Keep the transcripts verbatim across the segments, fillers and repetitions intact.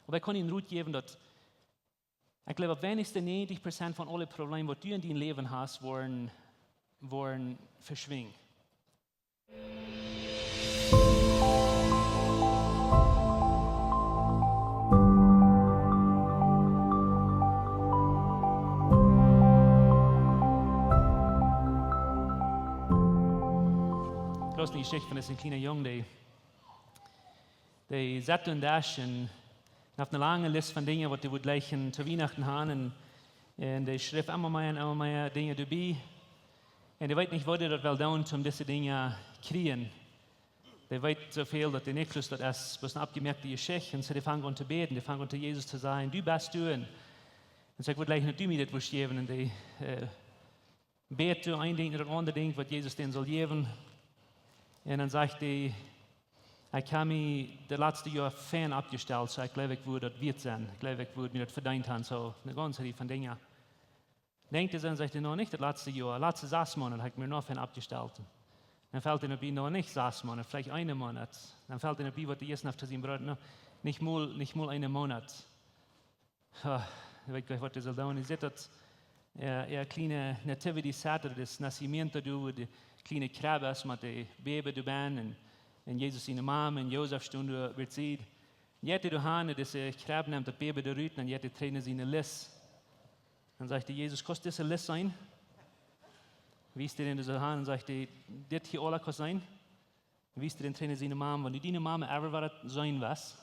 Oba ekj kaun die een Rot jäwen, daut, ekj jleew, opp weinichste näajentich Prozent von aule Probleme, waut du en dien Läwen hast, woaren, woaren veschwinjen. Ekj läs eene Jeschicht von een kjlienen Jung, dee, dee saut doa en Desch un haft eene lange List von Dinja, waut hee wudd jleichen to Wienachten haben. Un, un dee schrift emma mea un emma mea Dinja doabie. Un hee weet nich, woo hee daut well doonen, om dise Dinja kjrieen. Hee weet soo väl, daut de Nikolaus, daut es bloos eene aufjemoakte Jeschicht. Un soo, dee fangt aun to bäden, dee fangt aun to Jesus to sajen: "Du best du." Un, un soo: "Ekj wudd jleichen, daut du mie dit wurscht jäwen." Un dee, äh, bät doa een Dinkj no daut aundre Dinkj, waut Jesus dän saul jäwen. Un dan sajcht hee: "Ekj hab mie daut latste Joa fein oppjestalt, soo ekj jleew, ekj wudd daut wieet sennen. Ekj jleew, ekj wudd mie daut vedeent haben, soo eene gaunze Rieej von Dinja." Denkjt hee, dan sajcht hee: "Noch nich daut latste Joa, latste sas Moonat hab ekj mie noch fein oppjestalt." Dan fält hee opp, noch nich sas Moonat, veleicht een Moonat. Dan fält hee opp, waut hee ieescht noch to sien Brooda, noch nich mol, nich mol een Moonat. Ha, ekj weet nich, waut hee saul doonen. Hee sitt daut, äh, een kjliene Nativity Set, daut es Nacimiento, doa wua de kjliene Kjrebb es met de Baby doabennen un, un Jesus siene Mame un Josef stonen doa bie de Sied. Jeit hee doa han, dise Kjrebb nemt daut Baby doa rut, un jeit hee trigj no siene List. Dan sajcht hee: "Jesus, kaust dise List seenen?" Wiest hee dän daut soo han un sajcht hee: "Dit hia aula kaust seenen." Wiest hee dän trigj no siene Mame: "Wan du diene Mame ever wada seenen wurscht,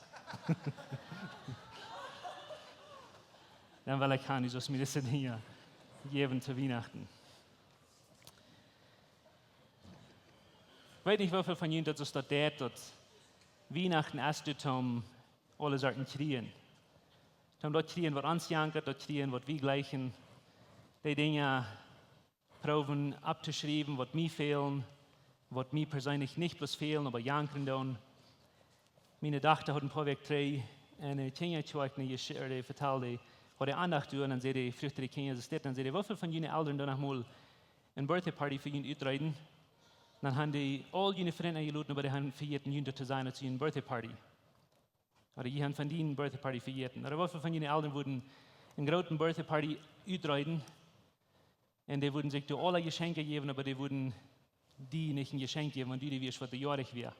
dan well ekj han, du saust mie dise Dinja jäwen to Wienachten." Ekj weet nich, woo väl von junt daut soo daut deit, daut Wienachten es doa, om aule Sachen kjrieen. Om daut kjrieen, waut ons jankat, daut kjrieen, waut wie jleichen. Dee Dinja proowen opptoschriewen, waut mie fälen, waut mie perseenlich nich bloos fälen, oba jankren doonen. Miene Dochta haud een poa Wäakj trigj en de Kjinjakjoakj eene Jesch-, ooda dee vetald, dee haud de Aundacht doa, un dan säd dee, fruach dee de Kjinja, soo steit, dan säd dee: "Woo väl von june Elren doonen noch mol eene Birthday Party fa junt utreeden?" Dan haben dee aul june Frind enjeloden, oba dee haben vejäten, junt to sajen, daut see eene Birthday Party, ooda jie haben von diene Birthday Party vejäten. Ooda woo väl von june Elren wudden eene groote Birthday Party utreeden, un dee wudden sikj doa aule Jeschenkja jäwen, oba dee wudden die nich een Jeschenkj jäwen, wan du dee wieescht, waut doa joarich wia.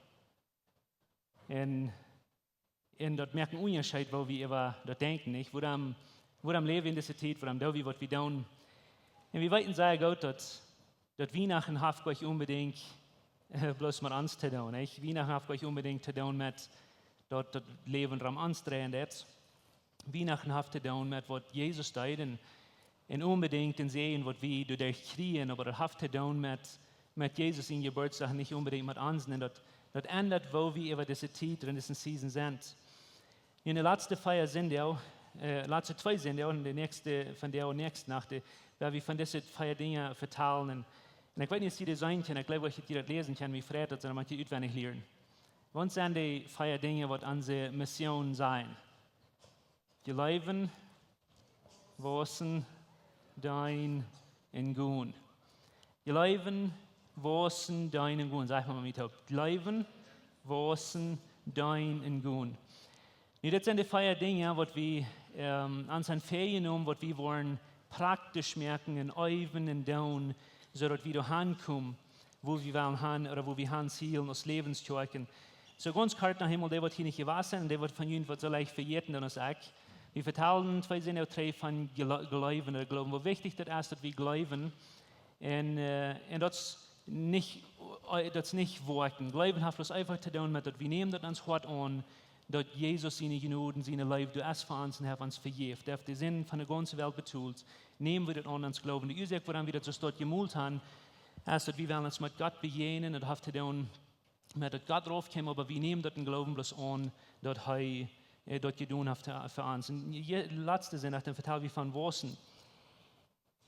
Un, un daut moakt een Unjascheet, woo wie äwa daut denkjen, nich? Wuarom, wuarom läw wie en dise Tiet? Wuarom doo wie, waut wie doonen? Un wie weeten sea goot, daut, daut Wienachten haft nich onbedinjt, äh, bloos met ons to doonen, nich? Wienachten haft nich onbedinjt to doonen met daut, daut Läwen rom ons dreien deit. Wienachten haft to doonen met waut Jesus deed un, un onbedinjt dän Säajen, waut wie doaderch kjrieen, oba daut haft to doonen met, met Jesus sienen Jeburtsdach, nich onbedinjt met onsen. Un daut, daut endat, woo wie äwa dise Tiet, en dise Season sent. Nu, en de latste vea Sindach, äh, latste twee Sindach, un de näakjste, von de näakjste Nacht, äh, woa wie von dise vea Dinja vetalen. Un, un ekj weet nich, aus jie dee seenen kjennen, ekj jleew, aus jie daut läsen kjennen, wie freit daut, dan moakt jie daut utwendich lieren. Waut sent dee vea Dinja, waut onse Mission sent? Jleewen, wausen, deenen un gonen. Jleewen, wausen, deenen un gonen. Saj mau met mie toop. Jleewen, wausen, deenen un gonen. Nu, dit sent dee vea Dinja, waut wie, ähm, ons han väajenomen, waut wie woaren praktisch moaken un eewen un doonen, soo daut wie doa han komen, wua wie wellen han, ooda wua wie han zielen aus Läwens Kjoakj. Soo gaunz kort noch eemol, dee waut hia nich jewast sent, un dee waut von junt waut soo leicht vejäten dan aus ekj. Wie vetalden twee Sindach trigj von jle-, jleewen ooda gloowen, woo wichtich daut es, daut wie gloowen. Un, äh, un daut es nich, äh, daut es nich woakjen. Gloowen haft bloos eefach to doonen met daut wie nämen daut en ons Hoat aun, daut Jesus siene Jnod, siene Leew, doa es fa ons un haft ons vejäft. Dee haft de Sind von de gaunze Welt betolt. Nämen wie daut aun, ons Gloowen. De Uasoak, wuarom wie daut soo stoakj jemolt han, es daut wie wellen ons met Gott bejäajnen. Daut haft to doonen met daut Gott rauf kjeem, oba wie nämen daut em Gloowen bloos aun, daut hee, äh, daut jedonen haft, äh, fa ons. Un je-, latste Sindach, dan vetald wie von wausen.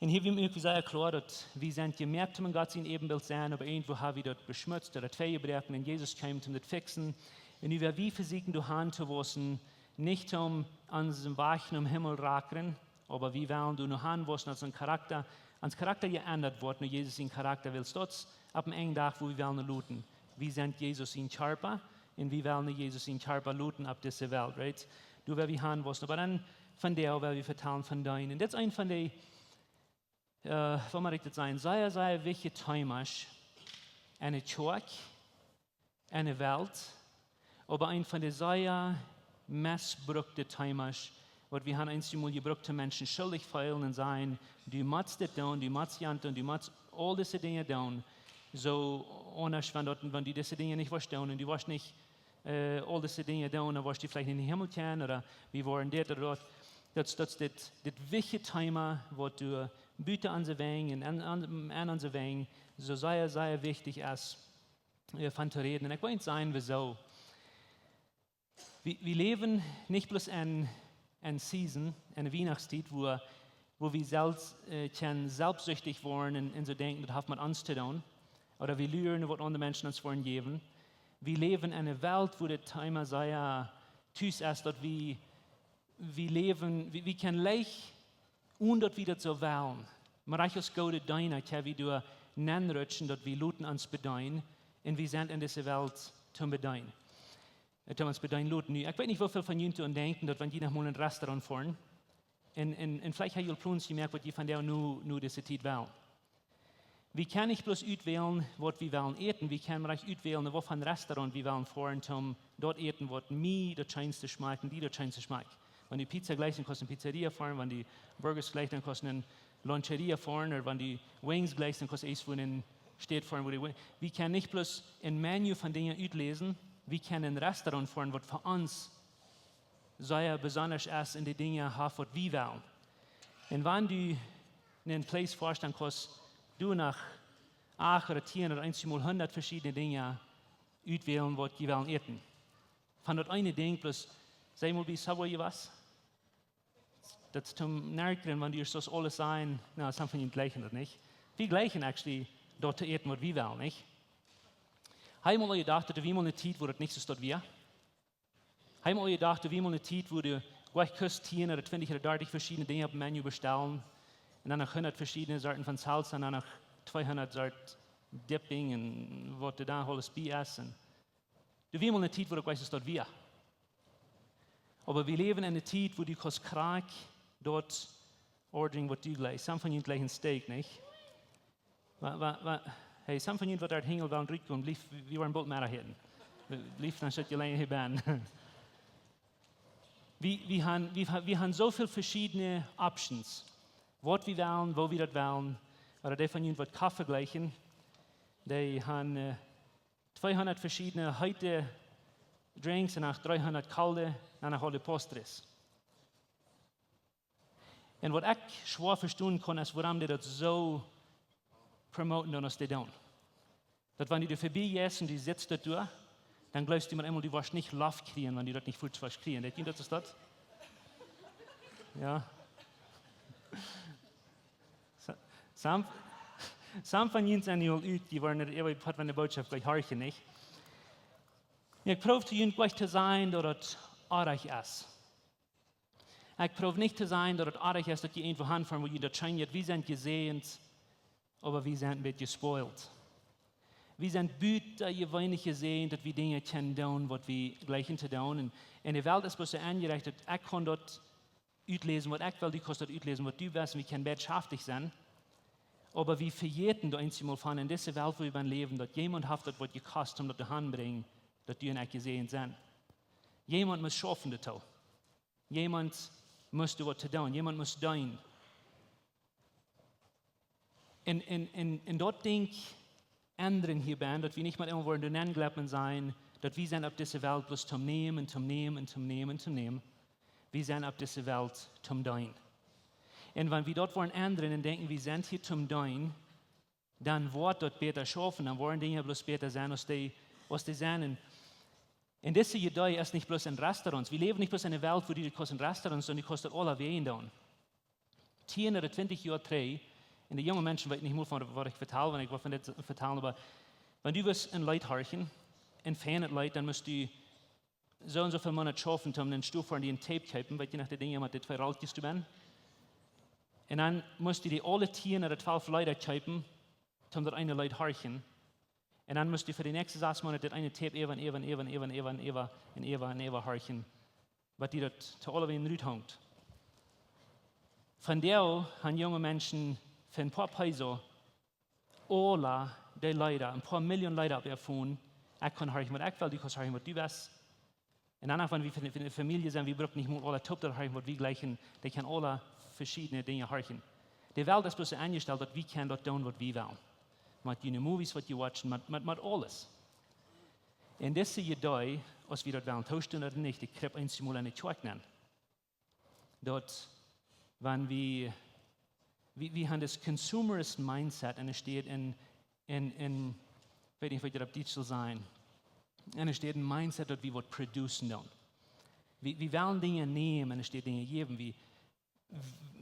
Un hia wia mie uk sea kloa, daut wie sent jemoakt om en Gott sien Äbenbilt sennen, oba irjentwoo ha wie daut beschmutzt ooda twei jebroaken, un Jesus kjeem om daut fixen. Un nu woa wie vesieekjen, doa han to wausen, nich om onsen Wajch nom Himmel rakren, oba wie wellen doa noch han wausen, daut ons Charakta, ons Charakta jeendat woat no Jesus sien Charakta, wiels daut es opp een Dach, wua wie wellen loten. Wie sent Jesus sien Kjarpa, un wie wellen Jesus sien Kjarpa loten opp dise Welt, right? Doa woa wie han wausen. Oba dan von doa woa wie vetalen von deenen. Un dit es een von de, äh, waut mott ekj daut sajen, sea, sea wichtje Themas enne Kjoakj, enne Welt, oba een von de sea missbruckte Themas, waut wie han eenjemol jebrukt, to Menschen schuldich feelen un sajen, du motst dit doonen, du motst jant doonen, du motst aul dise Dinja doonen. Soo aundasch, wan daut, wan du dise Dinja nich woascht doonen un du woascht nich, äh, aul dise Dinja doonen, dan woascht du veleicht nich em Himmel komen, ooda wie woaren dit ooda daut. Daut, daut es dit, dit wichtje Thema, waut doa buten onse Wenj un aun, aun, aun onse Wenj soo sea, sea wichtich es, äh, von to räden. Un ekj well sajen, wuarom. Wie, wie läwen nich bloos en, en Season, en Wienachtstiet, wua, wua wie selfst, äh, kjennen selfstsichtich woaren un, un soo denkjen, daut haft met ons to doonen. Ooda wie luren, waut aundre Menschen ons woaren jäwen. Wie läwen en eene Welt, wua dit Thema sea tus es, daut wie, wie läwen, wie, wie kjennen leicht, onen daut wie daut soo wellen, mau leicht aus goode Deena, kjenn wie doa nenrutschen, daut wie loten ons bedeenen, un wie sent en dise Welt toom bedeenen. Äh, toom ons bedeenen loten. Nu, ekj weet nich, woo väl von junt doaraun denkjen, daut wan jie noch mol en een Restaurant foaren, un, un, un veleicht ha jie aul Plons jemoakt, waut jie von doa nu, nu dise Tiet wellen. Wie kjennen nich bloos utwälen, waut wie wellen äten, wie kjennen mau utwälen, en waut fa een Restaurant wie wellen foaren, toom daut äten, waut mie daut scheenste schmakjt un die daut scheenste schmakjt. Wan du Pizza jleichst, dan kaust du en Pizzeria foaren, wan du Burgers jleichst, dan kaust du en Loncheria foaren, ooda wan du Wings jleichst, dan kaust du eent von dee Städ foaren, wua du Wing-, wie kjennen nich bloos een Menu von Dinja utläsen, wie kjennen en een Restaurant foaren, waut fa ons sea besonda es un de Dinja haft, waut wie wellen. Un wan du en een Place foascht, dan kaust du no acht ooda tieen ooda eenjemol hundat veschiedne Dinja utwälen, waut jie wellen äten. Von daut eene Dinkj bloos, saj mol, bie Subway jewast? Daut es toom nerkren, wan du soo aules sajen, na, sommje von junt jleichen daut nich. Wie jleichen actually daut to äten, waut wie wellen, nich? Hab jie mol jedocht, daut doa wia mol eene Tiet, wua daut nich soo wia? Hab jie mol jedocht, doa wia mol eene Tiet, wua du jlikj kust tieen ooda twintich ooda dartich veschiedne Dinja opp een Menu bestalen un dan noch hundat veschiedne Sorten von Salsa un dan noch tweehundat Sort Dipping un waut doa dan aules bie es. Un doa wia mol eene Tiet, wua ekj weet, daut wia. Oba wie läwen en eene Tiet, wua du kaust krakjt daut ordren, waut du jleichst. Sommje von junt jleichen Steak, nich? Wa-, wa-, wa-, hey, sommje von junt, waut doa hinjen wellen rutkomen, bliewt, wie woaren boolt Meddach äten. Bliewt dan, soo aus jie hia sent. Wie, wie haben, wie ha-, wie haben soo väl veschiedne Options. Waut wie wellen, woo wie daut wellen. Ooda dee von junt, waut Koffe jleichen, dee haben, äh, tweehundat veschiedne heete Drinks un noch dreehundat kolde un noch aule postres. Un waut ekj schwoa vestonen kaun, es, wuarom dee daut soo promoten doonen, aus dee doonen. Daut wan du doa verbie jeist un du sitst doa, dan jleefst du met eemol, du woascht nich Loft kjrieen, wan du daut nich fuaz woascht kjrieen. Weet jie daut, es daut? Jo. Sa-, sam-, sam von junt sent nu aul ut, dee woaren nich äwa Poat von de Bootschoft jlikj horchen, nich? Ekj proow to junt jlikj to sajen, daut daut oajch es. Ekj proow nich to sajen, daut daut oajch es, daut jie irjentwua han foaren, wua jie daut scheen jeit, wie sent jesäajent, oba wie sent een bät jespoilt. Wie sent butajeweenlich jesäajent, daut wie Dinja kjennen doonen, waut wie jleichen to doonen. Un, un de Welt es bloos soo enjerecht, ekj kaun daut utläsen, waut ekj well, du kaust daut utläsen, waut du west, un wie kjennen beid schaftich sennen. Oba wie vejäten doa eenjemol von, en dise Welt, wua wie bennen läwen, daut jemaunt haft daut waut jekost, om daut doahan brinjen, daut du un ekj jesäajent sent. Jemaunt mott schaufen doatoo. Jemaunt mott doa waut to doonen. Jemaunt mott deenen. Un, un, un, un daut Dinkj endren hia bennen, daut wie nich met eemol woaren doa nenjleppen sennen, daut wie sent opp dise Welt bloos toom nämen, toom nämen, toom nämen, toom nämen. Wie sent opp dise Welt toom deenen. Un wan wie daut woaren endren un denkjen, wie sent hia toom deenen, dan woat daut bäta schaufen, dan woaren Dinja bloos bäta sennen aus dee, aus dee sent. Un, un dise Idee es nich bloos en Restaurants. Wie läwen nich bloos en eene Welt, wua du daut kaust en Restaurants doonen, du kaust daut aulawäajen doonen. Tieen ooda twintich Joa trigj, un de junge Menschen weeten nich mol von waut ekj vetal, wan ekj waut von dit vetal, oba wan du west een Leet horchen, een feinet Leet, dan motst du soo un soo väl Moonat schaufen, om een Stool fa dee, een Tape kjeepen, weet jie noch, dee Dinja met dee twee Rolkjes doa bennen. Un dan motst du dee aule tieen ooda twalf Leeda kjeepen, om daut eene Leet horchen. Un dan motst du fa de näakjste sas Moonat daut eene Tape äwa un äwa un äwa un äwa horchen. waut die daut to aule Wäajen rut haungt. Vondoag haben junge Menschen fa een poa Peso aule dee Leeda, een poa Million Leeda opp äa Phone. Ekj kaun horchen waut ekj well, du kaust horchen waut du west. Un dan, wan wie fa eene Famielje sent, wie brucken nich mol aule toop daut horchen waut wie jleichen, dee kjennen aule veschiedne Dinja horchen. De Welt es bloos enjestalt daut wie kjennen daut doonen waut wie wellen. Met june Movies waut jie watchen, met, met, met aules. Un dise Iedee, aus wie daut wellen toostonen ooda nich, dee kjript eenjemol enne Kjoakj nenn. Daut, wan wie, wie, wie haben daut consumerist mindset enne Städ en, en, en, ekj weet nich waut daut opp Dietsch saul sennen, enne Städ een mindset daut wie waut producen doonen. Wie, wie wellen Dinja nämen enne Städ Dinja jäwen. Wie,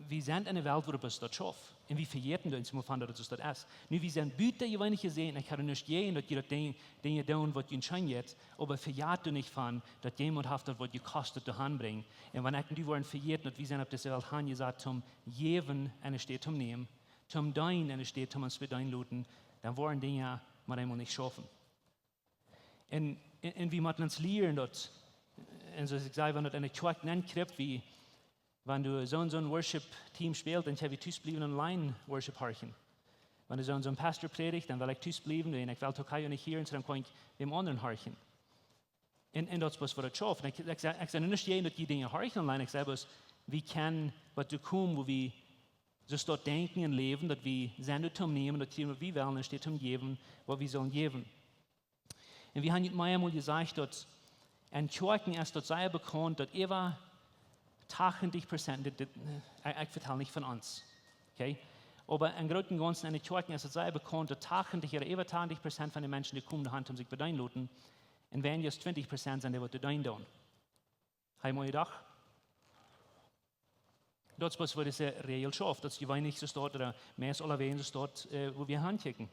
wie sent enne Welt wua bloos daut schauft. Un wie vejäten daut eenjemol von daut daut daut es. Nu, wie sent butajeweenlich jesäajent, ekj ha nuscht jäajen daut jie daut Dinj, Dinja doonen waut junt scheen jeit, oba vejät doa nich von daut jemaunt haft daut waut jekost daut doa han brinjen. Un wan ekj un du woaren vejäten daut wie sent opp dise Welt hanjesat toom jäwen enne Städ toom nämen, toom deenen enne Städ toom ons bedeenen loten, dan woaren Dinja mau eemol nich schaufen. Un, un, un wie motten ons lieren daut, un soo aus ekj säd, wan daut enne Kjoakj nenn kjript, wie, wan du soon, soon Worship Team spält, dan kjenn wie tus bliewen un online Worship horchen. Wan du soon, soon Pastor prädicht, dan well ekj tus bliewen, un ekj well Tokajo nich hieren, soo dan kaun ekj wäm aundren horchen. Un, un daut es waut daut schauft. Un ekj, ekj, ekj saj nuscht jäajen daut jie Dinja horchen online, ekj saj bloos, wie kjennen waut doa komen, wua wie soo daut denkjen un läwen, daut wie sent doa toom nämen, daut hia waut wie wellen, enne Städ toom jäwen, waut wie sellen jäwen. Un wie haben nu mol jesajcht daut en Kjoakjen es daut sea bekaunt daut äwa tachentich Prozent, dit, dit, ekj, ekj vetal nich von ons. Okay? Oba em grooten un gaunzen enne Kjoakjen es daut sea bekaunt daut tachentich ooda äwa tachentich Prozent von de Menschen dee komen doa han toom sikj bedeenen loten, un weinja aus twintich Prozent sent dee waut doa deenen doonen. Hab jie mol jedocht? Daut es waut dise Räajel schauft, daut jie weinich soo doa, ooda meist aulawäajen soo doa, äh, wua wie hankjikjen.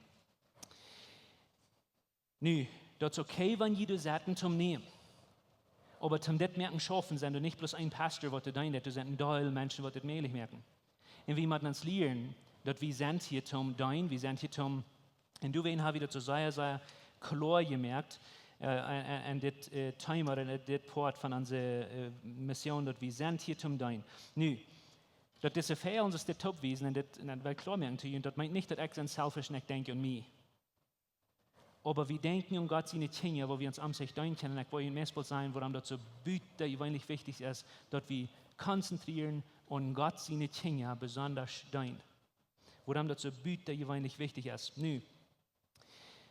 Nu, daut es okay, wan jie doa setten toom nämen. Oba toom dit moaken schaufen sent doa nich bloos een Pastor waut doa deent, doa sent een Deel Menschen waut dit mäajlich moaken. Un wie motten ons lieren daut wie sent hia toom deenen, wie sent hia toom, un doawäajen ha wie daut soo sea, sea kloa jemoakt, äh, en, en, en dit, äh, Thema, en dit Poat von onse, äh, Mission, daut wie sent hia toom deenen. Nu, daut dise Väl ons dit toop wiesen un dit, un daut well ekj kloa moaken to junt, daut meent nich daut ekj sie selfish un ekj denkj aun mie. Oba wie denkjen aun Gott siene Kjinja, wua wie ons aun sikj deenen kjennen. Un ekj well junt meist bloos sajen, wuarom daut soo butajeweenlich wichtich es, daut wie konzentrieren un Gott siene Kjinja besonda deenen. Wuarom daut soo butajeweenlich wichtich es. Nu,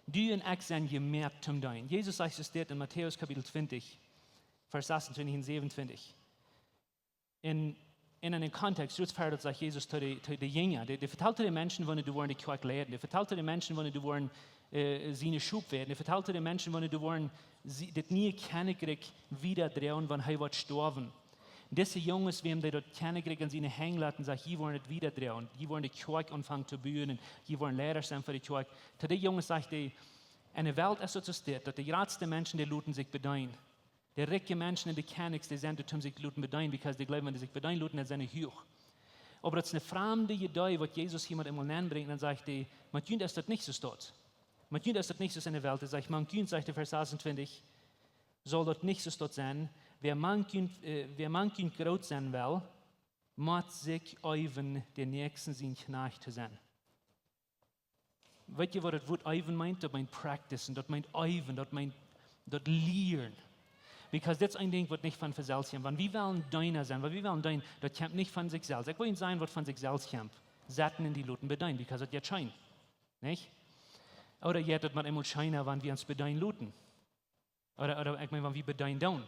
du un ekj sent jemoakt toom deenen. Jesus sajcht daut en Matäus Kapitel twintich, Varsch sasuntwintich un säwenuntwintich. En, en eenen Kontext, daut vea, daut sajcht Jesus to de, to de Jinja. Dee, dee vetalt to de Menschen, wan dee woaren de Kjoakj leiden. Dee vetalt to de Menschen, wan dee woaren, äh, siene Schop weiden. Dee vetalt to de Menschen, wan dee woaren sie, daut niee Kjennichrikj wiedadroagen, wan hee woat stoawen. Dise Junges, wäm dee daut Kjennichrikj en siene Henj lot, sajcht, jie woaren et wiedadroagen. Jie woaren de Kjoakj aunfangen to buen. Jie woaren Leida sennen fa de Kjoakj. To de Junges sajcht hee, enne Welt es daut soo dit, daut de jratste Menschen, dee loten sikj bedeenen. De rikje Menschen un de Kjennichs, dee sent doa toom sikj loten bedeenen, because dee jleewen, wan dee sikj bedeenen loten, dan sent dee huach. Oba daut es eene framde Iedee, waut Jesus hia met eemol nenbrinjt, un dan sajcht hee, met junt es daut nich soo doa. Met junt es daut nich soo enne Welt. Hee sajcht, mank junt, sajcht hee, Varsch sasuntwintich, saul daut nich soo doa sennen. Wäa mank junt, äh, wäa mank junt groot sennen well, mott sikj eewen, dän Näakjsten sien Kjnajcht to sennen. Weet jie, waut daut Wuat eewen meent? Daut meent practice, un daut meent eewen, daut meent daut lieren. Because dit es een Dinkj, waut nich von selfst kjemt. Wan wie wellen Deena sennen, wan wie wellen deenen, daut kjemt nich von sikj selfst. Ekj well junt sajen, waut von sikj selfst kjemt. Setten un die loten bedeenen, because daut jeit scheen. Nich? Ooda jeit daut mau eemol scheena, wan wie ons bedeenen loten. Ooda, ooda, ekj meen, wan wie bedeenen doonen.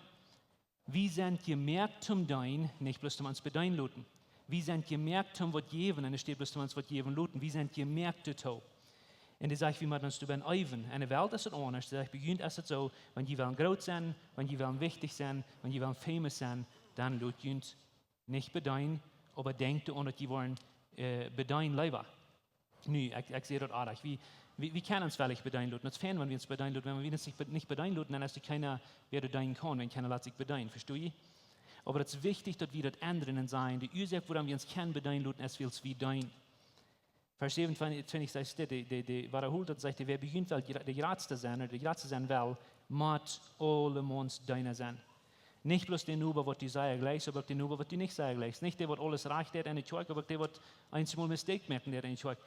Wie sent jemoakt toom deenen, nich bloos toom ons bedeenen loten. Wie sent jemoakt toom waut jäwen, un enne Städ bloos toom ons waut jäwen loten. Wie sent jemoakt doatoo. Un dee sajcht, wie motten ons doabie eewen. Enne Welt es daut aundasch. Dee sajcht, bie junt es daut soo, wan jie wellen groot sennen, wan jie wellen wichtich sennen, wan jie wellen famous sennen, dan lot junt nich bedeenen, oba denkjt doaraun, daut jie woaren, äh, bedeenen leewa. Nu, ekj, ekj saj daut aardig. Wie, wie, wie kjennen ons wellich bedeenen loten. Daut es fein, wan wie ons bedeenen loten. Wan wie ons nich be-, nich bedeenen loten, dan es doa kjeena, wäa doa deenen kaun, wan kjeena lat sikj bedeenen. Vestonen jie? Oba daut es wichtich, daut wie daut endren un sajen, de Uasoak, wuarom wie ons kjennen bedeenen loten, es wiels wie deenen. Varsch säwenuntwintich sajcht dit, dee, dee, dee wadaholt daut, sajcht hee, wäa bie junt well de jratste sennen, ooda de jratste sennen well, mott aulemaun's Deena sennen. Nich bloos dän Noba, waut du sea jleichst, oba uk dän Noba, waut du nich sea jleichst. Nich dee, waut aules rajcht deit enne Kjoakj, oba uk dee, waut eenjemol Mistake moaken deit enne Kjoakj.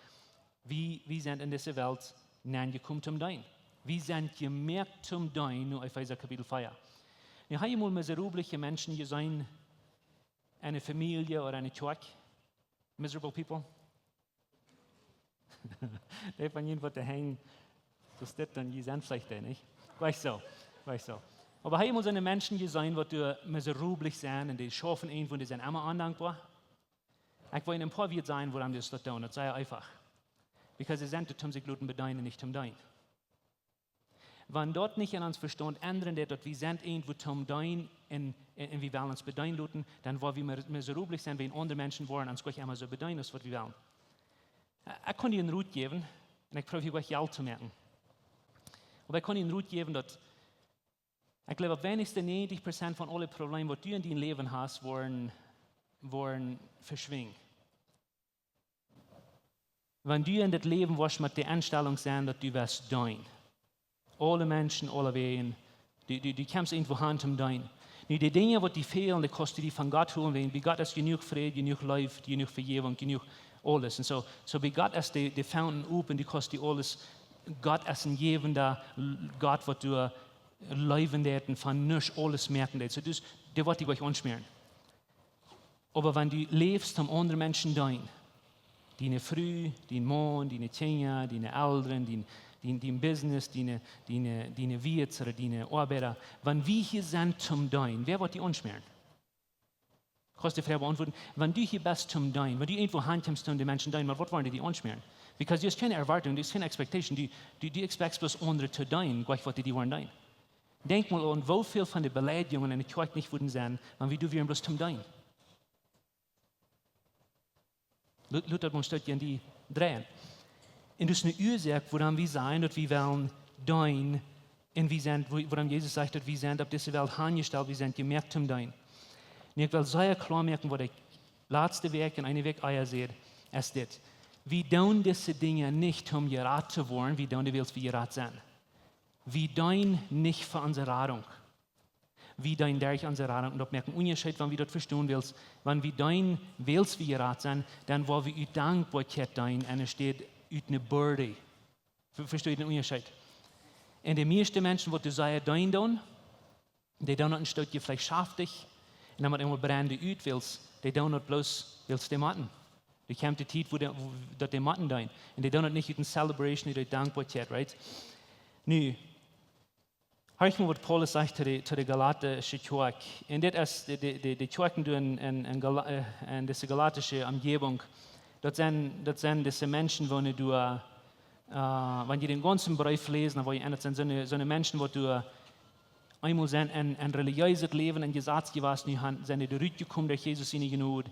Wie, wie sent en dise Welt nenjekomen toom deenen. Wie sent jemoakt toom deenen, no Efeesa Kapitel vea. Nu, ha jie mol miserabelje Menschen jeseenen, enne Famielje ooda enne Kjoakj? Miserable people? Dee von junt, waut de Henj soo steit, dan jie sent veleicht dee, nich? Jlikj soo, jlikj soo. Oba ha jie mol soone Menschen jeseenen, waut doa miserabel sent un dee schaufen irjentwoo un dee sent emma ondankboa? Ekj well een poa Wieed sajen, wuarom dee daut doonen. Daut es sea eefach. Because see sent doa toom sikj loten bedeenen, nich toom deenen. Wan daut nich en ons Vestaunt endren deit, daut wie sent irjentwoo toom deenen un, un, un wie wellen ons bedeenen loten, dan woa wie mie-, miserabel sennen, wan aundre Menschen woaren ons jlikj emma soo bedeenen aus waut wie wellen. Ekj kaun die een Rot jäwen, un ekj proow hia jlikj Jelt to moaken. Oba ekj kaun die een Rot jäwen, daut, ekj jleew, opp weinichste näajentich Prozent von aule Problemen, waut du en dien Läwen hast, woaren, woaren veschwinjen. Wan du en dit Läwen woascht met de Enstalunk sennen, daut du woascht deenen. Aule Menschen, aulewäajen. Du, du, du kjemst irjentwoo han toom deenen. Nu, de Dinja, waut die fälen, dee kaust du die von Gott holen, wiels bie Gott es jenuach Fräd, jenuach Leew, jenuach Vejäwunk, jenuach aules. Un soo, soo bie Gott es de, de Fountain open, du kaust die aules, Gott es een jäwenda Gott, waut doa leewen deit un von nuscht aules moaken deit. Soo, dus, dee woat die jlikj aunschmäaren. Oba wan du läfst toom aundre Menschen deenen, diene Fru, dien Maun, diene Kjinja, diene Elren, dien, dien, dien Business, diene, diene, diene Wieet ooda diene Oabeida, wan wie hia sent toom deenen, wäa woat die aunschmäaren? Kaust de Froag beauntwuaden, wan du hia best toom deenen, wan du irjentwoo han kjemst toom de Menschen deenen, mau waut woaren dee die aunschmäaren? Because du hast kjeene Erwartung, du hast kjeene expectation, du, du, du expects bloos aundre to deenen, jlikj waut dee die woaren deenen. Denkj mol aun, woo väl von de Beleidigungen enne Kjoakj nich wudden sennen, wan wie doa wieren bloos toom deenen. Lot, lot daut mol een Stekj aun die dreien. Un daut es eene Uasoak, wuarom wie sajen, daut wie wellen deenen, un wie sent, wua-, wuarom Jesus sajcht, daut wie sent opp dise Welt aunjestalt, wie sent jemoakt toom deenen. Nu, ekj well sea kloa moaken, waut ekj latste Wäakj un eene Wäakj ea säd, es dit. Wie doonen dise Dinja nich, om jerat to woaren, wie doonen dee, wiels wie jerat sent. Wie deenen nich fa onse Radunk. Wie deenen derch onse Radunk. Un daut moakt een Unjascheet, wan wie daut vestonen, wiels, wan wie deenen, wiels wie jerat sent, dan woa wie ut Dankboakjeit deenen, enne Städ ut eene Börde. Ve-, vestonen dän Unjascheet? Un de mieeschte Menschen, waut doa sea deenen doonen, dee doonen daut een Stekj veleicht schaftich, un dan met eemol brennen dee ut, wiels dee doonen daut bloos, wiels dee motten. Doa kjemt de Tiet, wua dee, wua, daut dee motten deenen. Un dee doonen daut nich ut eene celebration, ut eene Dankboakjeit, right? Nu, horch mol, waut Paulus sajcht to de, to de galatische Kjoakj. Un dit es de, de, de, de Kjoakjen doa en, en, en Gala-, äh, en dise galatische Omjäwunk. Daut sent, daut sent dise Menschen, waut doa, äh, wan jie dän gaunzen Breef läsen, dan woa jie en, daut sent soone, soone Menschen, waut doa eemol sent en, en relijeeset Läwen, en Jesaz jewast, nu han, sent dee rutjekomen derch Jesus siene Jnod.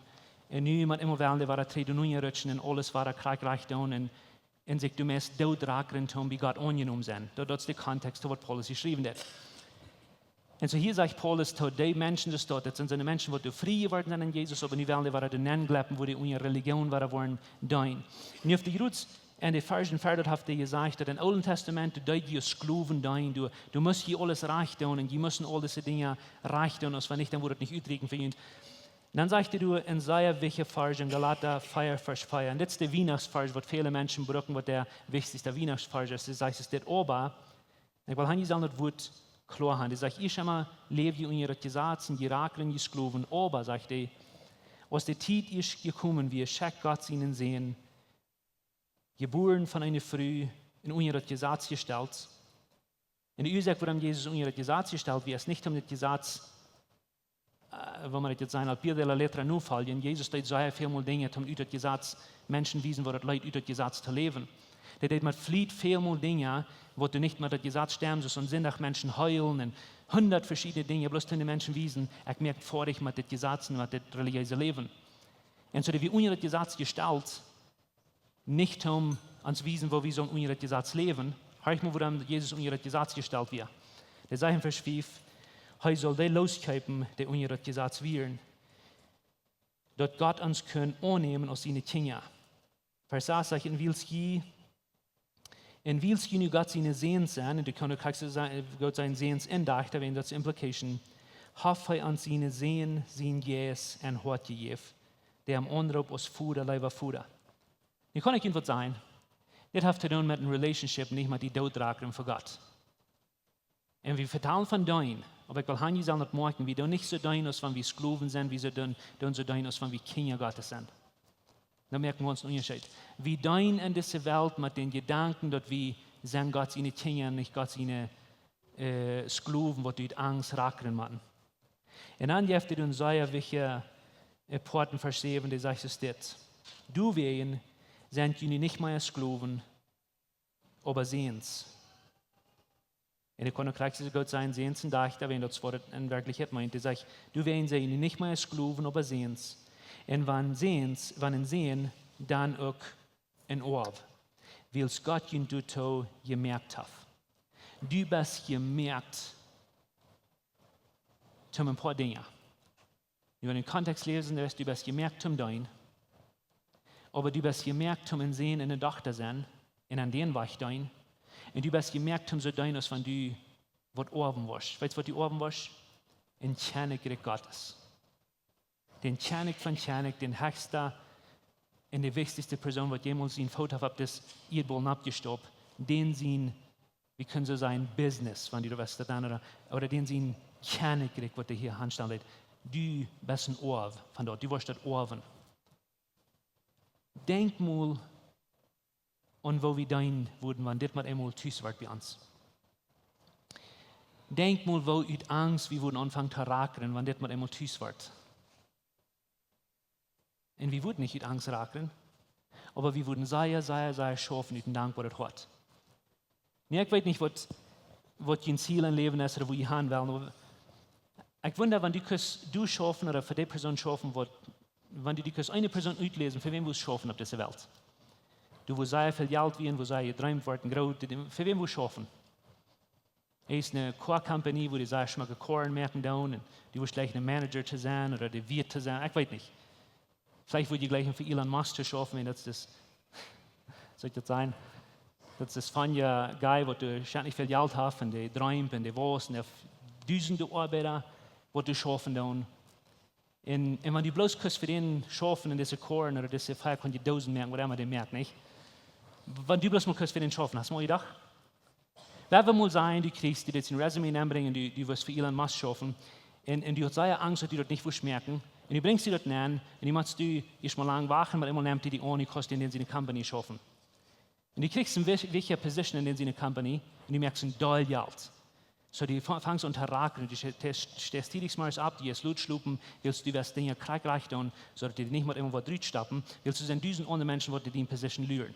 Un nu met eemol wellen dee wada trigj doa nenn rutschen un aules wada krakjt rajcht doonen un, un sikj doamet doot rakren toom bie Gott aunjenomen sennen. Daut, daut es de Kontext, waut Paulus hia schriewen deed. Un soo hia sajcht Paulus to dee Menschen, daut, daut sent soone Menschen, waut doa frie jeworden sent en Jesus, oba nu wellen dee wada doa nenn jlepen, wua dee unja Relijoon wada woaren deenen. Nu haft dee jrods en de Varsch ver, daut haft dee jesajcht, daut em Oolen Testament, doa deed jie aus Sklowen deenen, doa, doa must jie aules rajcht doonen, un jie musten aul dise Dinja rajcht doonen, aus wan nich, dan wudd daut nich utrieekjen fa junt. Dan sajcht hee doa een sea wichtja Varsch en Galata vea, Varsch vea. Un dit es de Wienachtsvarsch, waut väle Menschen brucken, waut de wichtichste Wienachtsvarsch es. Hee sajcht, es dit: Oba, ekj well hia sajen, daut Wuat kloa han. Hee sajcht: Ieescht emol läwd jie unja daut Jesaz un jie rakren jie Sklowen. Oba, sajcht hee, aus de Tiet ieescht jekomen wia, schekjt Gott sienen Sän, jebuaren von eene Fru un unja daut Jesaz jestalt. Un de Uasoak, wuarom Jesus unja daut Jesaz jestalt wia, es nich om daut Jesaz, äh, woo mau daut sajen, al pie de la letra nofoljen. Jesus deed sea väl mol Dinja, om ut daut Jesaz Menschen wiesen, woo daut leet, ut daut Jesaz to läwen. Dee deed met Fliet väl mol Dinja, waut doa nich met daut Jesaz stemden, soo aus aun Sindach Menschen heelen un hundat veschiedne Dinja, bloos om de Menschen wiesen, ekj moak foadich met dit Jesaz un met dit relijeese Läwen. Un soo, dee wia unja daut Jesaz jestalt, nich om ons wiesen, woo wie sellen unja daut Jesaz läwen. Horch mol, wuarom Jesus unja daut Jesaz jestalt wia. Dee sajcht em Varsch fief: Hee saul dee loskjeepen, dee unja daut Jesaz wieren, daut Gott ons kunn aunnämen aus siene Kjinja. Varsch sas sajcht: Un wiels jie, un wiels jie nu Gott siene Säns sent, un dee kjennen uk krakjt soo sajen, Gott siene Säns un Dajchta, wiels daut es implication, haft hee ons sienen Sän, sienen Jeist, en Hoat jejäft, dee am aunroopt aus Voda, leewa Voda. Nu kaun ekj junt waut sajen. Dit haft to doonen met eene Relationship, nich met dee Doot rakren fa Gott. Un wie vetalen von deenen, oba ekj well han, jie sellen daut moakjen, wie doonen nich soo deenen aus wan wie Sklowen sent, wie soo doonen, doonen soo deenen aus wan wie Kjinja Gottes sent. Dan moakjen wie ons eenen Unjascheet. Wie deenen en dise Welt met dän Jedanken, daut wie sent Gott siene Kjinja, nich Gott siene, äh, Sklowen, waut ut Angst rakren motten. Un dan jeft hee een sea wichtja, äh, Poat en Varsch säwen, dee sajcht soo dit: Doawäajen sent jie nu nich mea Sklowen, oba Säns. Un ekj kaun uk krakjt soo goot sajen, Säns un Dajchta, wan daut Wuat en Werkjlichkjeit meent. Dee sajcht: Doawäajen sent jie nu nich mea Sklowen, oba Säns. Un wan Säns, wan een Sän, dan uk een Oaw, wiels Gott junt doatoo jemoakt haft. Du best jemoakt toom een poa Dinja. Nu, wan du dän Kontext läsen deist, du best jemoakt toom deenen. Oba du best jemoakt toom een Sän un eene Dochta sennen un aun dän Wajch deenen. Un du best jemoakt toom soo deenen aus wan du waut oawen wurscht. Weetst waut du oawen wurscht? Een Kjennichrikj Gottes. Dän Kjennich von Kjennichs, dän hechsten un dän wichtichsten Persoon, waut jemols sienen Foot haft opp dise Ieedboll oppjestopt, dän sien, wie kjennen soo sajen, Business, wan du daut wist, dan, ooda, ooda dän sien Kjennichrikj, waut hee hia aunstalt. Du best een Oaw von daut, du wurscht daut oawen. Denkj mol aun woo wie deenen wudden, wan dit mau eemol tus woat bie ons. Denkj mol, woo ut Angst wie wudden aunfangen to rakren, wan dit mau eemol tus woat. Un wie wudden nich ut Angst rakren, oba wie wudden sea, sea, sea schaufen ut een dankboaret Hoat. Nu, ekj weet nich waut, waut jun Ziel em Läwen es ooda wua jie han wellen, oba ekj wunda, wan du kust, du schaufen ooda fa dee Persoon schaufen, waut, wan du, du kust eene Persoon utläsen, fa wäm wurscht schaufen opp dise Welt. Du, wua sea väl Jelt wia, wua sea jedreemt woat un groot, fa wäm wurscht schaufen. Eent eene Core Company, wua dee sea schmocke Koaren moaken doonen, un du wurscht jlikj een Manager to sennen ooda de Wieet to sennen, ekj weet nich. Veleicht wurscht du jlikj fa Elon Musk to schaufen, un daut es, soo ekj daut sajen, daut es von je guy, waut doa schrakjlich väl Jelt haft, un dee dreemt, un dee woat, un dee haft dusende Oabeida, waut doa schaufen doonen. Un, un wan du bloos kust fa dän schaufen en dise Koaren ooda dise fiefhundat Dosen moaken, waut emma dee moakt, nich? Wan du bloos mau kust fa dän schaufen, hast mau jedocht? Wan wie mol sajen, du kjrichst, du deist een Resume nenbrinjen, du, du wurscht fa Elon Musk schaufen, un, un du hast sea Angst, daut du daut nich wurscht moaken, un du brinjst die daut nenn, un du motst du ieescht mau lang wachten, oba emol nemt dee die aun, du kaust en dän siene Company schaufen. Un du kjrichst eene wich-, wichtje Position en dän siene Company, un du moakst een Deel Jelt. Soo, du fa-, fangst aun to rakren, du ste-, steist tiedich zemorjes opp, du jeist lot schlopen, wiels du west Dinja krakjt rajcht doonen, soo daut dee nich mau emma waut rutstoppen, wiels doa sent dusend aundre Menschen, waut dee Position luren.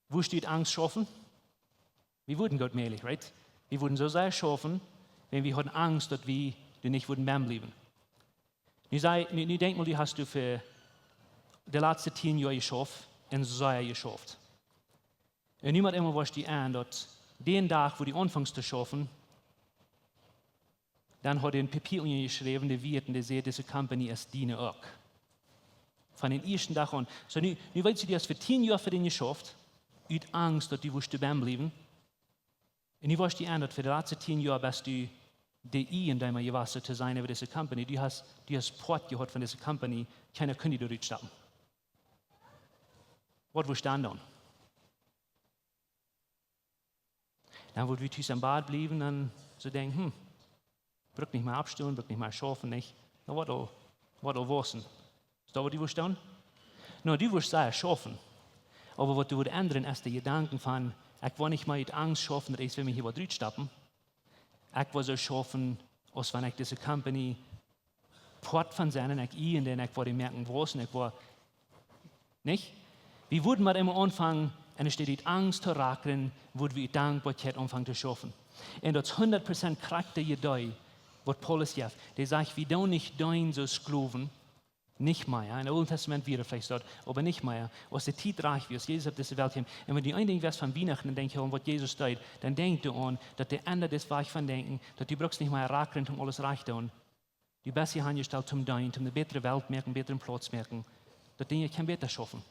Wurscht du ut Angst schaufen? Wie wudden goot mäajlich, right? Wie wudden soo sea schaufen, wan wie hauden Angst, daut wie doa nich wudden bie bliewen. Nu saj, nu, nu denkj mol, du hast du fa de latste tieen Joa jeschauft un sea jeschauft. Un nu mau emol wurscht du aun, daut dän Dach, wua du aunfungst to schaufen, dan haud een Papia unjajeschräwen, dee wia, un dee säd, dise Company es diene uk. Von dän ieeschten Dach aun. Soo, nu, nu weetst du, du hast fa tieen Joa fa dän jeschauft, ut Angst, daut du wurscht doa bie bliewen. Un nu wurscht du aun, daut fa de latste tieen Joa best du de Ieejendeema jewast to sennen äwa dise Company. Du hast, du hast Poat jehaut von dise Company, kjeena kunn die doa rutstoppen. Waut wurscht du dan doonen? Dan wudd wie tus em Bad bliewen un soo denkjen, hm, bruck nich mea oppstonen, bruck nich mea schaufen, nich? Dan woat aul, woat aul wausen. Es daut waut du wurscht doonen? No, du wurscht sea schaufen. Oba waut du wurscht endren, es de Jedanken von, ekj woa nich mea ut Angst schaufen, daut irjentwäa mie hia woat rutstoppen. Ekj woa soo schaufen, aus wan ekj dise Company Poat von sennen, ekj ieejne, ekj woa dee moaken wausen, ekj woa, nich? Wie wudden mau emol aunfangen, enne Städ ut Angst to rakren, wudd wie ut Dankboakjeit aunfangen to schaufen. Un daut es hundat Prozent krakjt de Idee, waut Paulus jeft. Dee sajcht, wie doonen nich deenen soo aus Sklowen, nich mea. Em Oolen Testament wia et veleicht soo, oba nich mea. Aus de Tiet rajcht wia, aus Jesus opp dise Welt kjeem. Un wan du een Dinkj weetst von Wienachten, dan denkjst du aun, waut Jesus deed, dan denkjst du aun, daut de Enj es, waut von denkjen, daut du bruckst nich mea rakren, om aules rajcht to doonen. Du best hia aunjestalt toom deenen, toom eene bätre Welt moaken, bätren Plauz moaken. Daut Dinkj kaun bäta schaufen.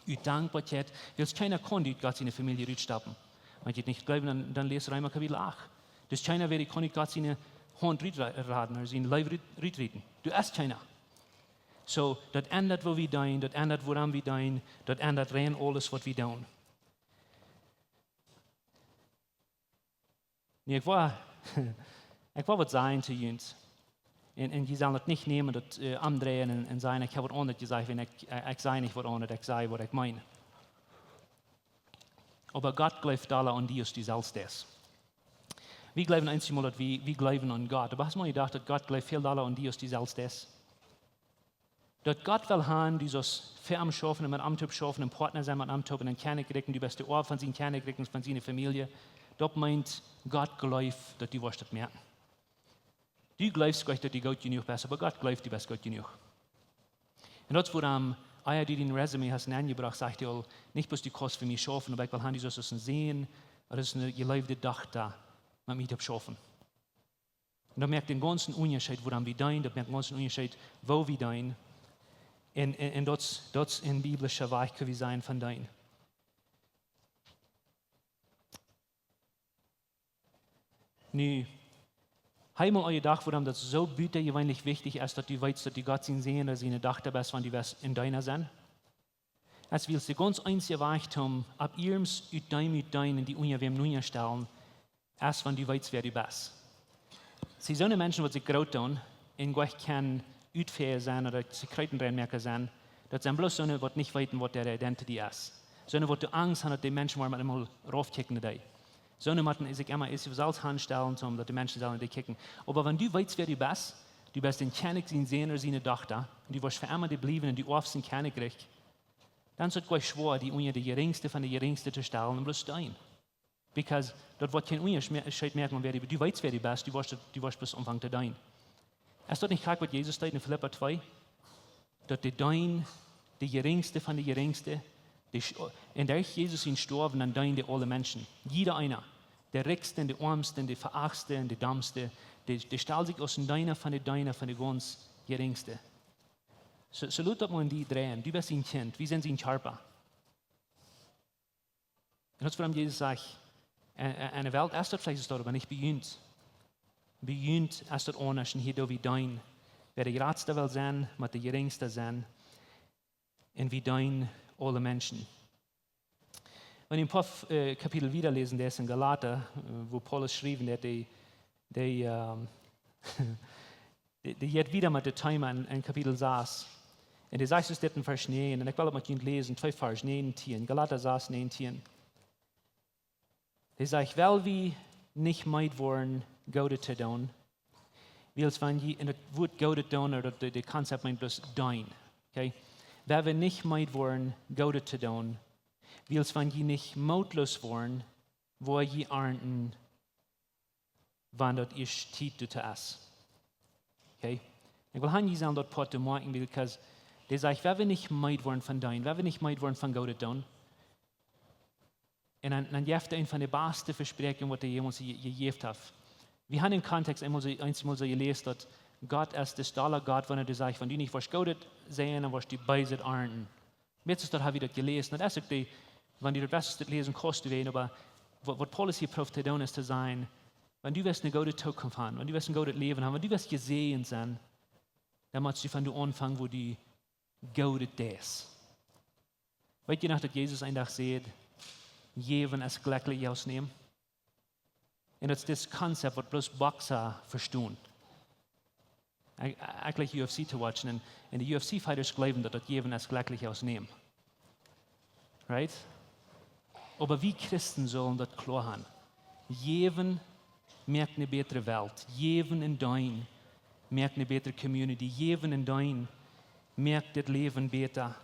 Ut Dankboakjeit, wiels kjeena kaun ut Gott siene Famielje rutstoppen. Wan jie daut nich jleewen, dan, dan läst Reema Kapitel acht. Dus kjeena, wäa kaun ut Gott siene Haunt rutraden, sien Leew rutrieten. Du hast kjeena. Soo, daut endat woo wie deenen, daut endat wuarom wie deenen, daut endat rein aules waut wie doonen. Nu, ekj woa, ekj woa waut sajen to junt. Un, un jie sellen daut nich nämen, daut omdreien un, un sajen, ekj hab waut aundret jesajcht, wan ekj, ekj saj nich waut aundret, ekj saj waut ekj meen. Oba Gott jleeft dolla aun die aus du selfst deist. Wie jleewen eenjemol daut wie, wie jleewen aun Gott. Oba hast mol jedocht daut Gott jleeft väl dolla aun die aus du selfst deist? Daut Gott well han, du saust fa am schaufen un met am toop schaufen un Partner sennen met am toop un een Kjennichrikj, du best de Oaw von sien Kjennichrikj un von siene Famielje. Daut meent, Gott jleeft daut du woascht daut moaken. Du jleefst goanich daut du goot jenuach best, oba Gott jleeft du best goot jenuach. Un daut es wuarom, ea du dien Resume hast nenjebrocht, sajcht hee aul, nich bloos du kaust fa mie schaufen, oba ekj well han, du saust aus een Sän, ooda aus eene jeleewde Dochta met mie toop schaufen. Un daut moakt een gaunzen Unjascheet wuarom wie deenen, daut moakt een gaunzen Unjascheet woo wie deenen. Un, un, un daut, daut es een biblischa Wajch, kjenn wie sajen, von deenen. Nu, hast mol aun jedocht wuarom daut soo butajeweenlich wichtich es daut du weetst daut du Gott sien Sän ooda siene Dochta best, wan du west een Deena sennen? Es wiels de gaunz eensje Wajch toom opp ieescht ut däm ut deenen un die unja wäm unjastalen, es wan du weetst wäa du best. See, soone Menschen waut sikj groot doonen un goanich kjennen Utfäa sennen ooda Sekreten reinmoaken sennen, daut sent bloos soone waut nich weeten waut äare identity es. Soone waut de Angst han daut de Menschen woaren met eemol raufkjikjen no dee. Soone motten sikj emma ieescht selfst aunstalen, soo daut de Menschen sellen no dee kjikjen. Oba wan du weetst wäa du best, du best een Kjennich sien Sän ooda siene Dochta, un du woascht fa emma dee bliewen un du oafst sien Kjennichrikj, dan es daut goanich schwoa die unja de jerinjste von de jerinjste to stalen un bloos deenen. Because daut woat kjeen Unjascheet moaken, wan wäa du, du weetst wäa du best, du woascht, du woascht bloos aunfangen to deenen. Es daut nich krakjt waut Jesus deed en Filippa twee? Daut dee deenen, de jerinjste von de jerinjste, dee, un derch Jesus sien Stoawen, dan deenen dee aule Menschen. Jieda eena. De rikjste un de oamste un de veachtste un de dommste, dee, dee stald sikj aus een Deena von de Deena von de gaunz jerinjste. Soo, soo lot daut mol en die dreien. Du best sien Kjint, wie sent sien Kjarpa. Un daut es wuarom Jesus sajcht, en, en, en de Welt es daut veleicht soo, oba nich bie junt. Bie junt es daut aundasch, un hia doo wie deenen. Wäa de jratsta well sennen, mott de jerinjsta sennen. Un wie deenen aule Menschen. Wan wie een poa, äh, Kapitel wieda läsen, daut es en Galata, äh, wua Paulus schrift, daut dee, dee, ähm, dee, dee jeit wieda met daut Thema en, en Kapitel sas. Un dee sajcht dit en Varsch näajen, un ekj well daut met junt läsen, twee Varsch, näajen un tieen, Galata sas, näajen un tieen. Dee sajcht, well wie nich meed woaren Goodet to doonen, wiels wan jie, un daut Wuat Goodet doonen, ooda daut, de, de Konzept meent bloos deenen, okay? Well wie nich meed woaren Goodet to doonen, wiels wan jie nich mootloos woaren, woa jie arnten, wan daut ieescht Tiet doatoo es. Okay? Ekj well han, jie sellen daut Poat moakjen, because dee sajcht, well wie nich meed woaren von deenen, well wie nich meed woaren von Goodet doonen. Un dan, dan jeft hee eent von de baste Vespräakjen waut hee jemols je-, jejäft haft. Wie han em Kontext eemol soo, eensmol soo jeläst daut Gott es de stola Gott, wan hee sajcht, wan du nich woascht Goodet seien, dan woascht du Beeset arnten. Meist es daut, hab wie daut jeläst. Un daut es uk dee, wan du daut West daut läsen kaust, du weetst, oba waut, waut Paulus hia proowt to doonen es to sajen, wan du west eene goode Zukunft haben, wan du west een goodet Läwen haben, wan du west jesäajent sennen, dan motst du von doa aunfangen wua du Goodet deist. Weetst du noch daut Jesus een Dach säd, jäwen es jlekjlicha aus nämen? Un daut es dit Konzept waut bloos Boxa vestonen. Ekj, ekj like U F C to watchen un, un de U F C fighters jleewen daut daut jäwen es jlekjlicha aus nämen. Right? Oba wie Christen sellen daut kloa haben. Jäwen moakt eene bätre Welt. Jäwen un deenen moakt eene bätre community. Jäwen un deenen moakt dit Läwen bäta.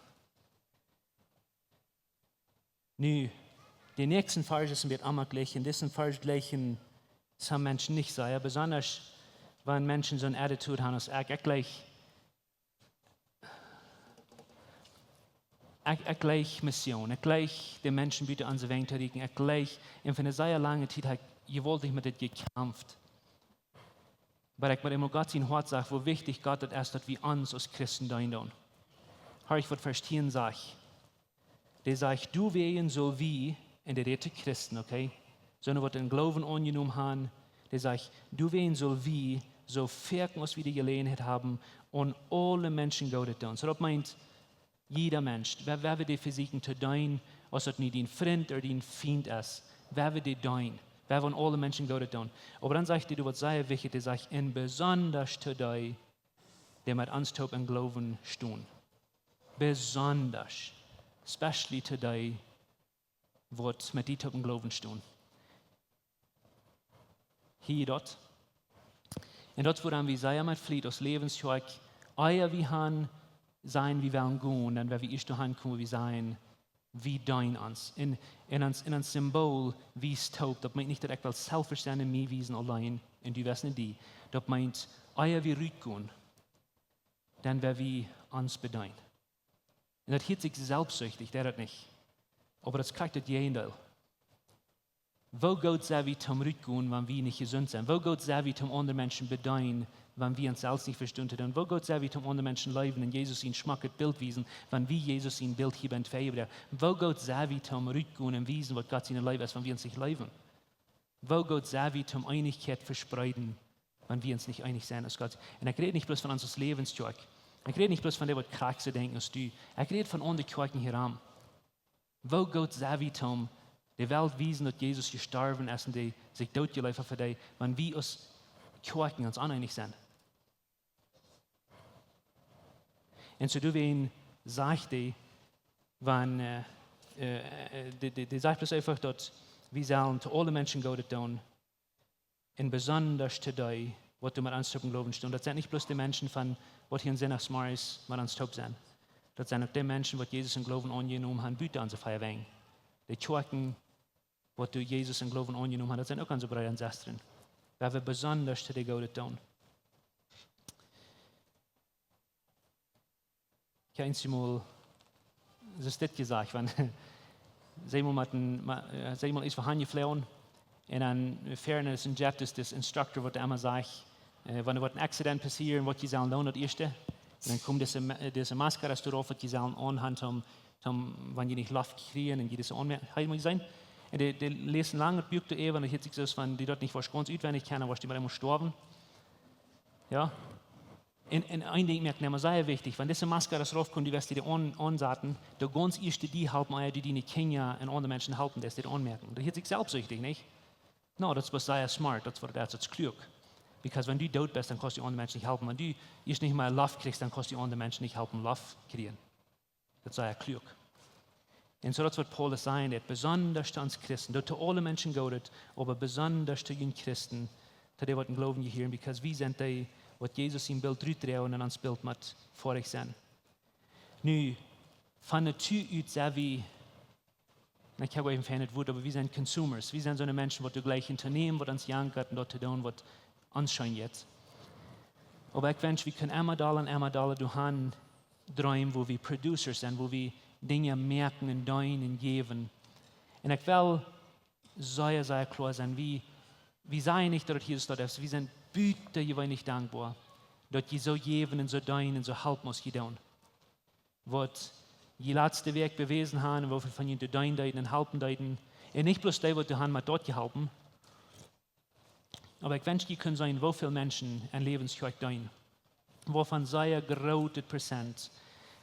Nu, de näakjste Varsch es een bät aundasch un disen Varsch jlikjen some Menschen nich sea, besonda wan Menschen soone Attitude haben aus ekj. Ekj jlikj, ekj, ekj jlikj Mission, ekj jlikj de Menschen buta onse Wenj to rieekjen, ekj jlikj, un fa eene sea lange Tiet hab ekj jewaultich met dit jekjamft. Oba ekj mott emol Gott sien Hoat sajen, woo wichtich Gott daut es, daut wie ons aus Christen deenen doonen. Hia es waut Varsch tieen sajcht. Dee sajcht, doawäajen sell wie, un dee rät to Christen, okay? Soone waut dän Gloowen aunjenomen haben, Dee sajcht, doawäajen sell wie, soo foaken aus wie de Jeläajenheit haben, aun aule Menschen Goodet doonen. Soo daut meent, jieda Mensch, wäa, wäa wie dee vesieekjen to deenen, aus daut nu dien Frint ooda dien Fient es, wäa wie dee deenen, wäa wie aun aule Menschen Goodet doonen. Oba dan sajcht hee doa waut sea wichtich, hee sajcht, un besondasch to dee, dee met ons toop em Gloowen stonen. Besondasch, especially to dee, waut met die toop em Gloowen stonen. Hia daut. Un daut es wuarom wie sea met Fliet aus Läwens Kjoakj, ea wie han sajen, wie wellen gonen, dan woa wie ieescht doahan komen, wie sajen, wie deenen ons. Un, un ons, un ons Symbol wiest toop. Daut meent nich, daut ekj well selfish sennen un mie wiesen auleen un du west nich die. Daut meent, ea wie rutgonen, dan woa wie ons bedeenen. Un daut hieet sikj selfstsichtich, deit daut nich? Oba daut es krakjt daut Jäajendeel. Woo goot sent wie toom rutgonen, wan wie nich jesunt sent? Woo goot sent wie toom aundre Menschen bedeenen, wan wie ons selfst nich vestonen to doonen? Woo goot sent wie toom aundre Menschen leewen un Jesus sien schmocket Bilt wiesen, wan wie Jesus sien Bilt hia bie ons vejebräacht? Woo goot sent wie toom rutgonen un wiesen, waut Gott siene Leew es, wan wie ons nich leewen? Woo goot sent wie toom Eenichkjeit vespreeden, wan wie ons nich eenich sent aus Gott? Un ekj räd nich bloos von ons aus Läwens Kjoakj. Ekj räd nich bloos von dee, waut krakjt soo denkjen aus du. Ekj räd von aundre Kjoakjen hia rom. Woo goot sent wie toom de Welt wiesen, daut Jesus jestorwen es un dee sikj dootjeleeft haft fa dee, wan wie aus Kjoakjen ons oneenich sent? Un soo doawäajen sajcht hee, wan, äh, äh, äh, dee, dee, dee sajcht bloos eefach, daut wie sellen to aule Menschen Goodet doonen, un besondasch to dee, waut doa met ons toop em Gloowen stonen. Daut sent nich bloos dee Menschen von, waut hia Sindach zemorjes met ons toop sent. Daut sent uk dee Menschen, waut Jesus em Gloowen aunjenomen haben, buten onse vea Wenj. Dee Kjoakjen, waut doa Jesus em Gloowen aunjenomen haben, daut sent uk onse Breeda un Sestren. Woa wie besondasch to dee Goodet doonen. Ekj hab eemol, soo es dit jesajcht, wan, see mol met een, ma-, äh, see mol es vehanjefloagen, un dan, äh, wieren es een Jet, dis, dis Instructor, waut emma sajcht, äh, wan doa waut een Accident passieren, waut jie sellen doonen, daut ieeschte. Un dan kjemt dise Ma-, äh, dise Maskara doarauf, waut jie sellen aunhaben, om, om, wan jie nich Loft kjrieen un jie dise aunmoaken, hee mott sennen. Un dee, dee läsen lang daut Buak doaräwa, un daut hieet sikj soo aus wan dee daut nich woat gaunz utwendich kjennen, woat dee mau emol stoawen. Jo? Un, un een Dinkj moak ekj emma sea wichtich, wan dise Maskara raufkjemt, dee west dee aun-, aunsaten, dee gaunz ieeschte dee halpen, ea du diene Kjinja un aundre Menschen halpen deist, dee aunmoaken. Daut hieet sikj selfstsichtich, nich? No, daut es waut sea smart, daut es waut, daut es kluak. Because wan du doot best, dan kaust du aundre Menschen nich halpen. Wan du ieescht nich mea Loft kjrichst, dan kaust du aundre Menschen nich halpen Loft kjrieen. Daut es sea kluak. Un soo daut es waut Paulus sajcht, daut besondasch to ons Christen, daut to aule Menschen Goodet, oba besondasch to junt Christen, to dee waut em Gloowen jehieren, because wie sent dee, waut Jesus sien Bilt rutdroagen un ons Bilt met foadich sent. Nu, von Natua ut sent wie, un ekj hab een feinet Wuat, oba wie sent consumers. Wie sent soone Menschen, waut doa jleichen to nämen, waut ons jankat, un daut to doonen, waut ons scheen jeit. Oba ekj wensch, wie kjennen emma dolla un emma dolla doahan dreien, wua wie producers sent, wua wie Dinja moaken un deenen un jäwen. Un ekj well sea, sea kloa sennen, wie, wie sajen nich, daut et hia soo es, wie sent butajeweenlich dankboa, daut jie soo jäwen un soo deenen un soo halpen aus jie doonen. Waut jie latste Wäakj bewäsen haben, woo väl von junt doa deenen deeden un halpen deeden. Un nich bloos dee, waut doa haben met daut jeholpen, oba ekj wensch, jie kunnen seenen, woo väl Menschen en Läwens Kjoakj deenen. Wuavon sea grootet Prozent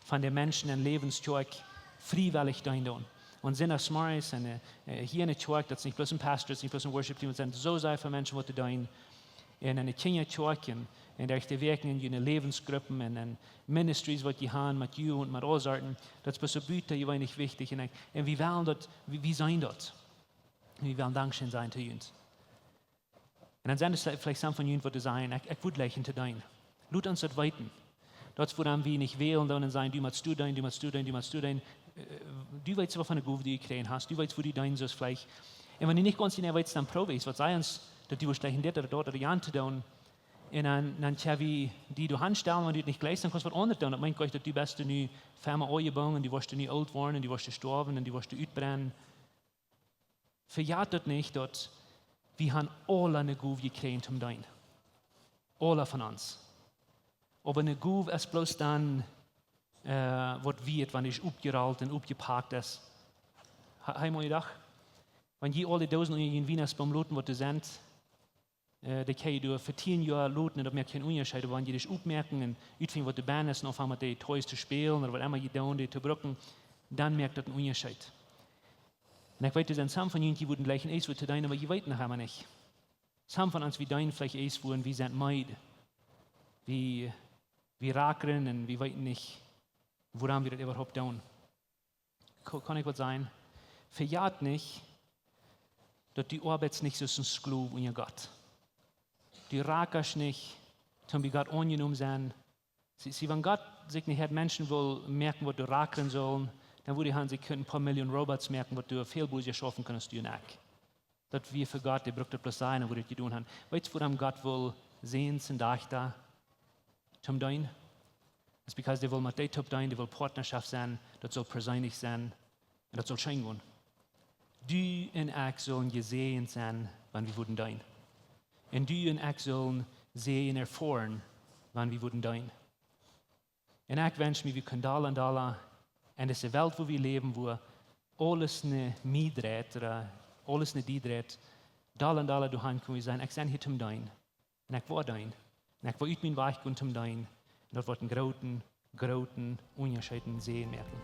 von de Menschen en Läwens Kjoakj friewellich deenen doonen. Un Sindach zemorjes un, äh, äh, hia enne Kjoakj, daut es nich bloos een Pastor, daut es nich bloos een Worship Team, daut sent soo sea väl Menschen, waut doa deenen. Un enne Kjinjakjoakj un, un derch de Wäakjen en june Läwensgruppen un, un Ministries, waut jie haben met Jugend un met aule Sorten, daut es bloos soo butajeweenlich wichtich. Un ekj, un wie wellen daut, wie, wie sent daut? Wie wellen dankscheen sajen to junt. Un dan sent veleicht some von junt, waut doa sajen, ekj, ekj wudd jleichen to deenen. Lot ons daut weeten. Daut es wuarom wie nich wälen doonen un sajen, du motst doa deenen, du motst doa deenen, du motst doa deenen. Äh, du weetst, waut fa eene Gow du jekjräajen hast, du weetst, woo du deenen sust veleicht. Un wan du nich gaunz jeneiw weetst, dan proow ieescht, waut sajst, daut du wurscht jleichen dit ooda daut ooda jant to doonen. Un dan, dan kjenn wie die doa aunstalen, wan du daut nich jleichst, dan kaust waut aundret doonen. Daut meent goanich, daut du best nu fa emma aunjebungen, du woascht nu oolt woaren, du woascht stoawen un du woascht utbrennen. Vejät daut nich, daut wie haben aula eene Gow jekjräajen toom deenen. Aula von ons. Oba eene Gow es bloos dan, äh, waut wieet, wan et oppjerollt un oppjepakt es. Ha-, hab jie mol jedocht? Wan jie aul de Doosen unja jun Wiehnachtsboom loten, waut doa sent, Äh, dee kjenn jie doa fa tieen Joa loten un daut moakt kjeen Unjascheet. Oba wan jie dee oppmoaken un utfinjen, waut doa bennen es, un aunfangen met dee Toys to spälen ooda waut emma jie doonen, dee to brucken, dan moakt daut een Unjascheet. Un ekj weet, doa sent some von junt, jie wudden jleichen eent waut to doonen, oba jie weeten noch emma nich. Some von ons, wie doonen veleicht eent, wua wie sent meed. Wie, wie rakren un wie weeten nich, wuarom wie daut äwahaupt doonen. Ko-, kaun ekj waut sajen? Vejät nich, daut du oabeitst nich soo aus een Sklow unja Gott. Du rakascht nich, toom bie Gott aunjenomen sennen. See, see, wan Gott sikj nich haud Menschen wullen moaken, waut doa rakren sullen, dan wudd hee sikj kunnen een poa Million Robots moaken, waut doa väl bäta schaufen kunnen aus du un ekj. Daut wia fa Gott, dee brukt daut bloos sajen, un wudd daut jedonen haben. Weetst, wuarom Gott well Säns un Dajchta toom deenen? It's because dee well met dee toop deenen, dee well Partnerschaft sennen, daut saul perseenlich sennen, un daut saul scheen gonen. Du un ekj sullen jesäajent sennen, wan wie wudden deenen. Un du un ekj sullen Säajen erfoaren, wan wie wudden deenen. Un ekj wensch mie, wie kunnen dolla un dolla en dise Welt, wua wie läwen, wua aules no mie dreit, ooda aules no die dreit, dolla un dolla doahan kjennen wie sajen: Ekj sie hia toom deenen. Un ekj woa deenen. Un ekj woa ut mienen Wajch gonen toom deenen. Un daut woat een grooten, grooten Unjascheet un Säajen moaken.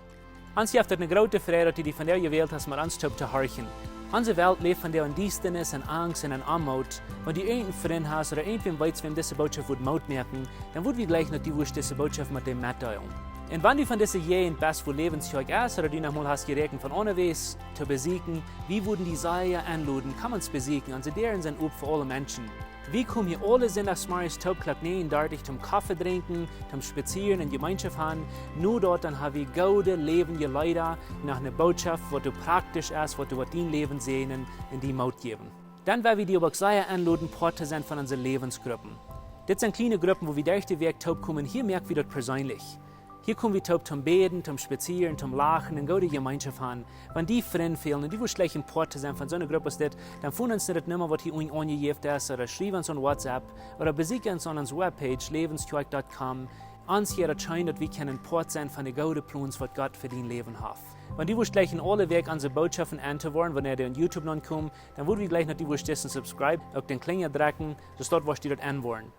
Ons jeft daut eene groote Freid, daut du die vondoag jewält hast, met ons toop to horchen. Onse Welt läft vondoag en Diestanis, en Angst un en Oamoot. Wan du irjent een Frint hast ooda irjentwäm weetst, wäm dise Bootschoft wudd Moot moaken, dan wudd wie jleichen, daut du wurscht dise Bootschoft met däm metdeelen. Un wan du von dise Jäajent best, wua Läwens Kjoakj es, ooda du noch mol hast jeräakjent von aundawäajes to besieekjen, wie wudden die sea enloden, komm ons besieekjen. Onse Däaren sent op fa aule Menschen. Wie komen hia aule Sindachsmorjes toop Klock näajen dartich toom Koffe drinkjen, toom spazieren un Jemeenschoft haben. No daut dan ha wie goode läwendje Leeda, no eene Bootschoft, waut doa praktisch es, waut doa woat dien Läwen säajnen un die Moot jäwen. Dan well wie die oba uk sea enloden, Poat to sennen von onse Läwensgruppen. Dit sent kjliene Gruppen, wua wie derch de Wäakj toop komen. Hia moak wie daut perseenlich. Hia kom wie toop toom bäden, toom spazieren, toom lachen un goode Jemeenschoft haben. Wan die Frind fälen un du wurscht jleichen Poat to sennen von soone Grupp aus dit, dan foon ons no de Numma, waut hia unjen aunjejäft es, ooda schriew ons aun WhatsApp, ooda besieekj ons aun onse Webpage, läwens kjoakj dot com. Ons jeit daut scheen, daut wie kjennen Poat sennen von de goode Plons, waut Gott fa dien Läwen haft. Wan du wurscht jleichen aule Wäakj onse Bootschoften enn to woaren, wanea dee aun YouTube nopp komen, dan wudd wie jleichen, daut du wurscht disen Subscribe, uk dän Kjlinja drekjen, soo daut wurscht du daut enn woaren.